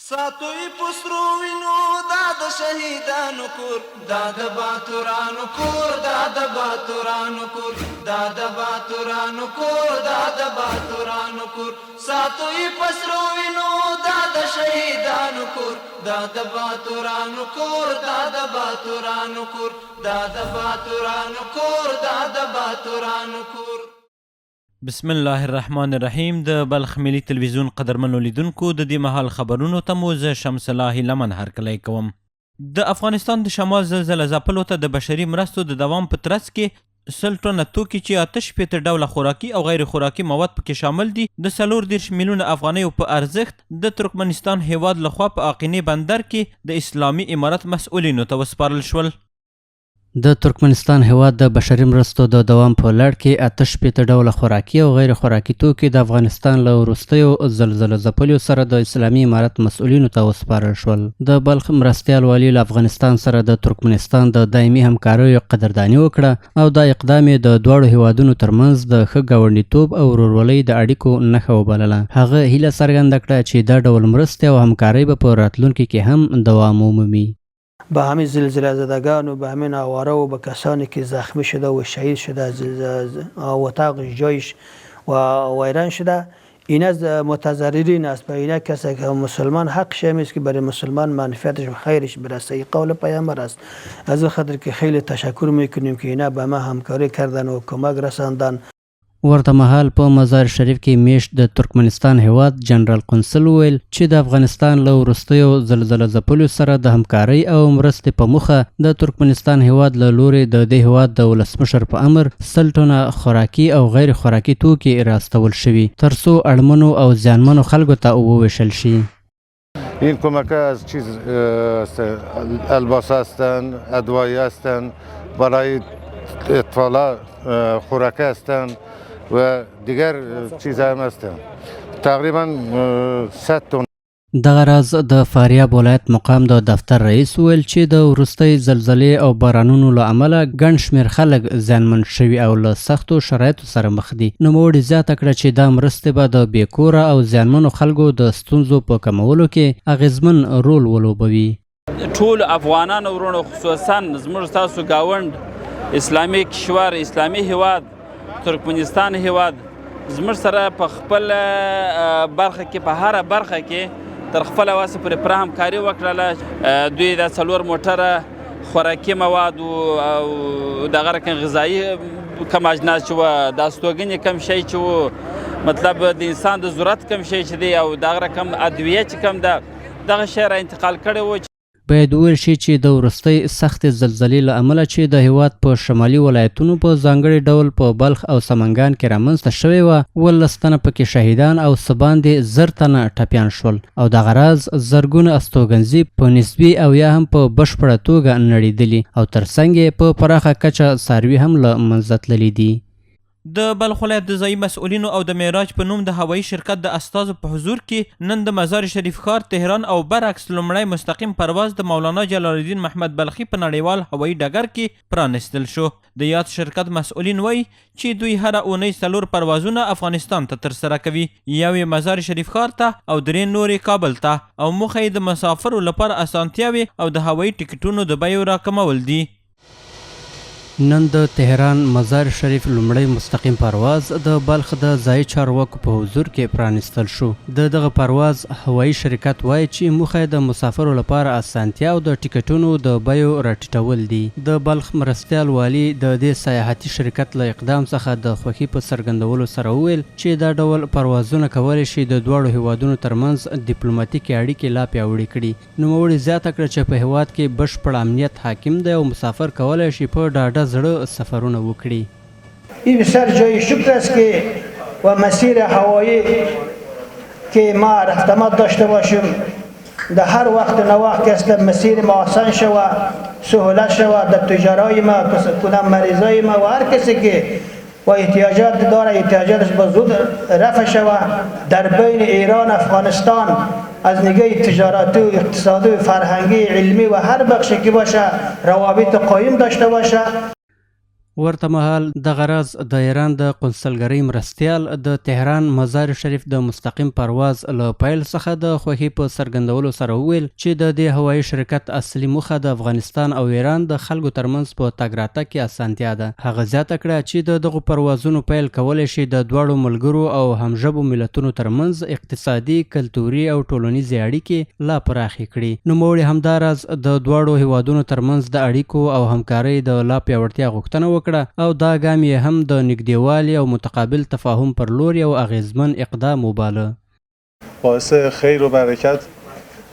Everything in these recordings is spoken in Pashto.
ساتو یې په سرو وینو دا د شهیدانو کور، دا د باتورانو کور، دا د باتورانو کور، دا د باتورانو کور، دا د باتورانو کور. ساتو یې په سرو وینو دا د شهیدانو کور، دا د باتورانو کور، دا د باتورانو کور، دا د باتورانو کور، دا د باتورانو کور. بسم الله الرحمن الرحیم. د بلخ ملي تلویزیون قدرمنو لیدونکو، د دې مهال خبرونو ته مو زه شمس الله هیلمن هرکلی کوم. د افغانستان د شمال زلزله ځپلو ته د بشري مرستو د دوام په ترڅ کې 100 ټنه توکي چې 68 ډوله خوراکي او غیر خوراکي مواد پکې شامل دي، د 34 میلیونه افغانیو په ارزښت د ترکمنستان هیواد لخوا په آقینې بندر کې د اسلامي امارت مسؤلینو ته وسپارل شول. د ترکمنستان هیواد د بشري مرستو د دوام په لړ کې 68 ډوله خوراکي او غیر خوراکي توکي د افغانستان له وروستیو زلزله ځپلیو سره د اسلامي امارت مسؤلینو ته وسپارل شول. د بلخ مرستیال والي له افغانستان سره د ترکمنستان د دایمي همکاریو قدرداني وکړه او دا اقدام یې د دواړو هیوادونو ترمنځ د ښه ګاونډیتوب او ورورولۍ د اړیکو نښه وبلله. هغه هیله څرګنده کړه چې دا ډول مرستې او همکارۍ به په راتلونکي کې هم دوام ومومي. به همین زلزله زدگان و به همین آواره و به کسانی که زخمی شده و شهید شده، اتاق جایش و ویران شده، این از متضررین است. به اینا کسی که مسلمان حقش است که برای مسلمان منفعتش و خیرش برسه، این قول پیامبر است. از این خاطر که خیلی تشکر میکنیم که اینا به ما همکاری کردن و کمک رساندن. ورته مهال په مزار شریف کې میشت د ترکمنستان هیواد جنرال قونسل وویل چې د افغانستان له وروستیو زلزله ځپلیو سره د همکارۍ او مرستې په موخه د ترکمنستان هیواد له لوري د دې هیواد د ولسمشر په امر 100 ټنه خوراکي او غیر خوراکي توکي راستول شوي، ترڅو اړمنو او زیانمنو خلکو ته وویشل شي. این کمک از چیز الباس هستند، ادویه هستند، برای اطفال خوراک هستند و دیگر چیز هم هستند. تقریبا 100 تن. دغه راز د فاریاب ولایت مقام د دفتر رئیس وویل چې د وروستۍ زلزلې او بارانونو له امله ګڼ شمېر خلک زیانمن شوي او له سختو شرایطو سره مخ دي. نوموړي زیاته کړه چې دا مرستې به د بې کوره او زیانمنو خلکو د ستونزو په کمولو کې اغېزمن رول ولوبوي. ټول افغانانو وروڼو، خصوصا زموږ تاسو ګاونډ اسلامي کشور، اسلامي هیواد ترکمنستان هیواد، زموږ سره په خپل برخه کې، په هره برخه کې تر خپله وسه پورې پوره همکاري وکړله. دوی دا 4 موټره خوراکي مواد او دغه رقم غذایي کم اجناس چې وه، د استوګنې کم شی چې وو، مطلب د انسان د ضرورت کم شی چې دی، او دغه رقم ادویه چې کم ده، دغه شی را انتقال کړی و. باید وویل شي چې د وروستۍ سختې زلزلې له امله چې د هیواد په شمالي ولایتونو په ځانګړي ډول په بلخ او سمنګان کې رامنځته شوې وه، 17 تنه پکې شهیدان او څه باندې 1000 تنه ټپیان شول او دغه راز زرګونه استوګنځي په نسبي او یا هم په بشپړه توګه نړېدلي او ترڅنګ یې په پراخه کچه څاروي هم له منځه تللي دي. د بلخ ولایت د ځایي مسؤلینو او د معراج په نوم د هوایي شرکت د استازو په حضور کې نن د مزار شریف ښار تهران او برعکس لومړی مستقیم پرواز د مولانا جلال الدین محمد بلخي په نړیوال هوایي ډګر کې پرانیستل شو. د یاد شرکت مسؤلین وایي چې دوی هره اونۍ 4 پروازونه افغانستان ته ترسره کوي، یو یې مزار شریف ښار ته او 3 نورې کابل ته، او موخه یې د مسافرو لپاره اسانتیاوې او د هوایي ټکټونو د بیو راکمول دي. نن د تهران مزار شریف لومړی مستقیم پرواز د بلخ د ځایي چارواکو په حضور کې پرانیستل شو. د دغه پرواز هوایي شرکت وایي چې موخه یې د مسافرو لپاره اسانتیا او د ټکټونو د بیو راټیټول دي. د بلخ مرستیال والي د دې سیاحتي شرکت له اقدام څخه د خوښي په څرګندولو سره وویل چې دا ډول پروازونه کولی شي د دواړو هیوادونو ترمنځ دیپلوماتیکې اړیکې لا پیاوړې کړي. نوموړي زیاته کړه چې په هیواد کې بشپړ امنیت حاکم دی او مسافر کولای شي په ډاډه زړه سفرونه وکړي. این بسیار جای شکر است که و مسیر هوایی که ما رفت آمد داشته باشیم، در هر وقت نوقت که است مسیر ما آسان شود، سهولت شود، در تجارای ما، کدام مریضای ما و هر کسی که و احتیاجات داره احتیاجاتش به زود رفع شود. در بین ایران افغانستان از نگاه تجارتی و اقتصادی و فرهنگی علمی و هر بخشی که باشه روابط قایم داشته باشه. ورته مهال دغه راز د ایران د قونسلګرۍ مرستیال د تهران مزار شریف د مستقیم پرواز له پیل څخه د خوښۍ په څرګندولو سره وویل چې د دې هوایي شرکت اصلي موخه د افغانستان او ایران د خلکو ترمنځ په تګ راتګ کې اسانتیا ده. هغه زیاته کړه چې د دغو پروازونو پیل کولی شي د دواړو ملګرو او همژبو ملتونو ترمنځ اقتصادي، کلتوري او ټولنیزې اړیکې لا پراخې کړي. نوموړي همداراز د دواړو هېوادونو ترمنځ د اړیکو او همکارۍ د لا پیاوړتیا غوښتنه وکړه او دا ګام یې هم د نږدېوالي او متقابل تفاهم پر لور یو اغېزمن اقدام وباله. باعث خیر و برکت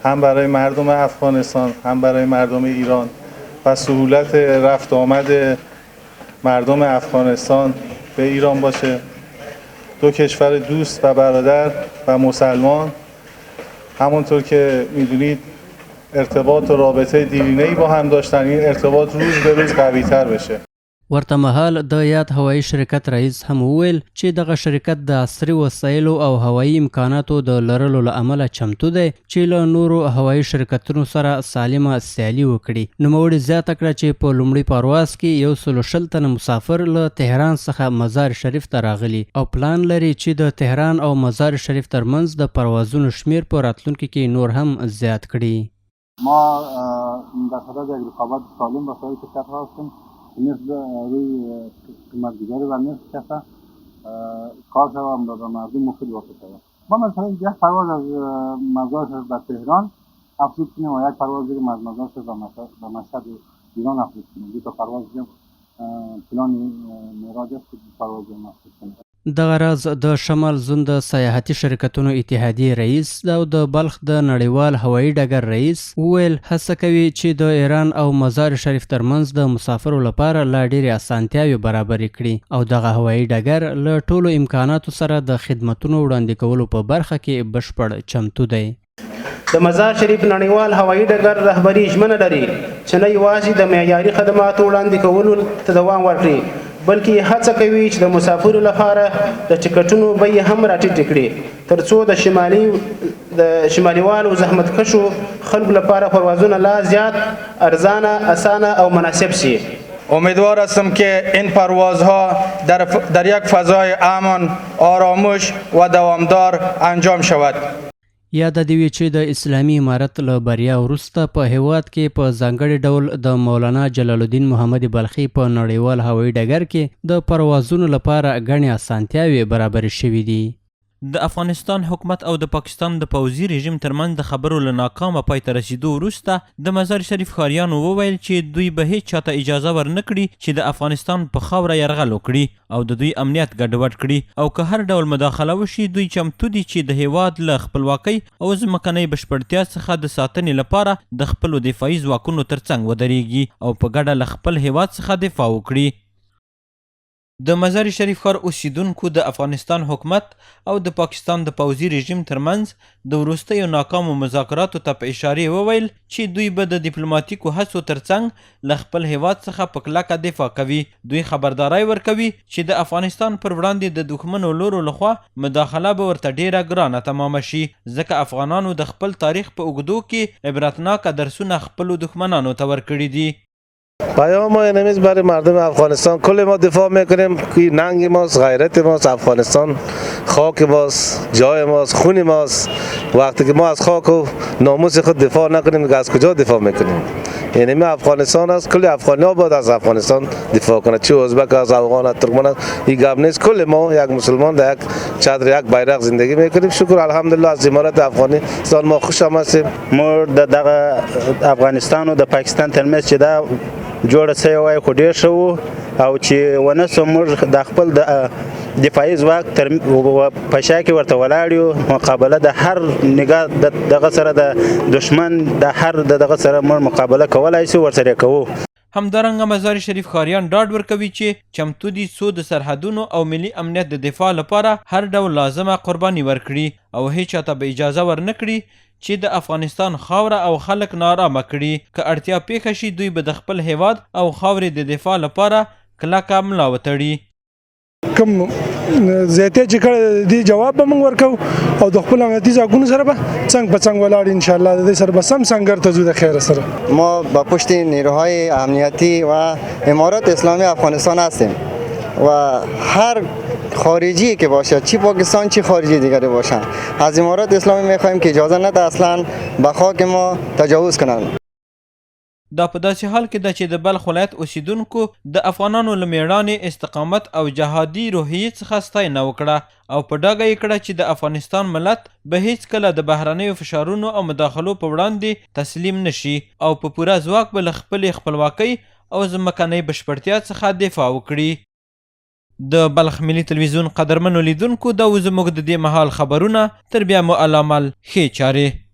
هم برای مردم افغانستان هم برای مردم ایران و سهولت رفت آمد مردم افغانستان به ایران باشه. دو کشور دوست و برادر و مسلمان همونطور که میدونید ارتباط و رابطه دیرینه‌ای با هم داشتن، این ارتباط روز به روز قوی‌تر بشه. ورته مهال د یاد هوایي شرکت رئیس هم وویل چې دغه شرکت د عصري وسایلو او هوایي امکاناتو د لرلو له امله چمتو دی چې له نورو هوایي شرکتونو سره سالمه سیالي وکړي. نوموړي زیاته کړه چې په لومړي پرواز کې 120 تنه مسافر له تهران څخه مزار شریف ته راغلي او پلان لري چې د تهران او مزار شریف ترمنځ د پروازونو شمېر په راتلونکي کې نور هم زیات کړي. ما در صدد یک رقابت سالم با سایر شرکت هستیم که نرخ روی قیمتگذاری و نرخ کسا کار شود و به مردم مفید واقع شود. ما مثلا یک پرواز از مزار شریف به تهران افزود کنیم و یک پرواز دیگه از مزار شریف به مشهد ایران افزود کنیم. دو تا پرواز دیگه پلان معراج است که پرواز دیگه افزود کنیم. دغه راز د شمال زون د سیاحتي شرکتونو اتحادیې رئیس او د بلخ د نړیوال هوایي ډګر رئیس وویل هڅه کوي چې د ایران او مزار شریف ترمنځ د مسافرو لپاره لا ډېرې اسانتیاوې برابرې کړي او دغه هوایي ډګر له ټولو امکاناتو سره د خدمتونو وړاندې کولو په برخه کې بشپړ چمتو دی. د مزار شریف نړیوال هوایي ډګر رهبري ژمنه لري چې نه یوازې د معیاري خدماتو وړاندې کولو ته دوام ورکړي، بلکې هڅه کوي چې د مسافرو لپاره د ټکټونو بیې هم راټیټې کړي، ترڅو د شماليوالو زحمتکښو خلکو لپاره پروازونه لا زیات ارزانه، اسانه او مناسب شي. امیدوار هستم که این پروازها در یک فضای امن، آرامش و دوامدار انجام شود. یاده دې وي چې د اسلامي امارت له بریا وروسته په هېواد کې په ځانګړي ډول د مولانا جلال الدین محمد بلخي په نړیوال هوایي ډګر کې د پروازونو لپاره ګڼې اسانتیاوې برابرې شوې دي. د افغانستان حکومت او د پاکستان د پوځي رژیم ترمنځ د خبرو له ناکامه پای ته رسېدو وروسته د مزار شریف ښاریانو وویل چې دوی به هیڅ چاته اجازه ورنه کړي چې د افغانستان په خاوره یرغل وکړي او د دوی امنیت ګډوډ کړي او که هر ډول مداخله وشي دوی چمتو دي چې د هېواد له خپلواکۍ او ځمکنۍ بشپړتیا څخه د ساتنې لپاره د خپلو دفاعي ځواکونو ترڅنګ ودرېږي او په ګډه له خپل هېواد څخه دفاع وکړي. د مزار شریف ښار اوسیدونکو د افغانستان حکومت او د پاکستان د پوځي رژیم ترمنځ د وروستیو ناکامو مذاکراتو ته په اشارې وویل چې دوی به د دیپلوماتیکو هڅو ترڅنګ له خپل هېواد څخه په کلکه دفاع کوي. دوی خبرداری ورکوي چې د افغانستان پر وړاندې د دښمنو لورو لخوا مداخله به ورته ډېره ګرانه تمامه شي، ځکه افغانانو د خپل تاریخ په اوږدو کې عبرتناکه درسونه خپلو دښمنانو ته ورکړي دي. پیام ما اینمیز برای مردم افغانستان، کل ما دفاع میکنیم که ننگ ماست، غیرت ماست، افغانستان خاک ماست، جای ماست، خون ماست. وقتی که ما از خاک و ناموس خود دفاع نکنیم از کجا دفاع میکنیم؟ یعنی ما افغانستان است، کل افغانی ها باید از افغانستان دفاع کنند، چه ازبک است، افغان است، ترکمن است، این گپ نیست. کل ما یک مسلمان در یک چادر یک بیرق زندگی میکنیم. شکر الحمدلله از امارت افغانستان ما خوش هم هستیم. مور د دغه افغانستان او د پاکستان ترمنځ چې دا جوړه سوې وای خو ډېر ښه وو، او چې ونه سو موږ د خپل د دفاعي ځواک تر په شا کې ورته ولاړ یو. مقابله د هر نگاه دغه سره د دښمن د هر د دغه سره موږ مقابله کولای شو، ورسره کوو. همدارنګه مزار شریف ښاریان ډاډ ورکوي چې چمتو دي څو د سرحدونو او ملي امنیت د دفاع لپاره هر ډول لازمه قرباني ورکړي او هیچا ته به اجازه ورنه کړي چې د افغانستان خاوره او خلک نارامه کړي. که اړتیا پیښه شي دوی به د خپل هیواد او خاورې د دفاع لپاره کلکه ملا وتړي. کوم زیاتی چې کړی دی جواب به موږ ورکو او د خپل امنیتي ځواکونو سره به څنګ په څنګ ولاړ ان شاء الله د دې سره به سم سنګر ته ځو د خیر سره. ما با پشت نیروهای امنیتی و امارات اسلامی افغانستان هستیم و هر خارجی که باشد، چی پاکستان چی خارجی دیگری باشند، از امارات اسلامی میخواهیم که اجازه نده اصلا به خاک ما تجاوز کنند. دا په داسې حال کې ده چې د بلخ ولایت اوسېدونکو د افغانانو له مېړانې، استقامت او جهادي روحیې څخه ستاینه وکړه او په ډاګه یې کړه چې د افغانستان ملت به هېڅکله د بهرنیو فشارونو او مداخلو په وړاندې تسلیم نه شي او په پوره ځواک به له خپلې خپلواکۍ او ځمکنۍ بشپړتیا څخه دفاع وکړي. د بلخ ملي تلویزیون قدرمنو لیدونکو، دا و زموږ د دې مهال خبرونه. تر بیا مو الله مل، ښې چارې.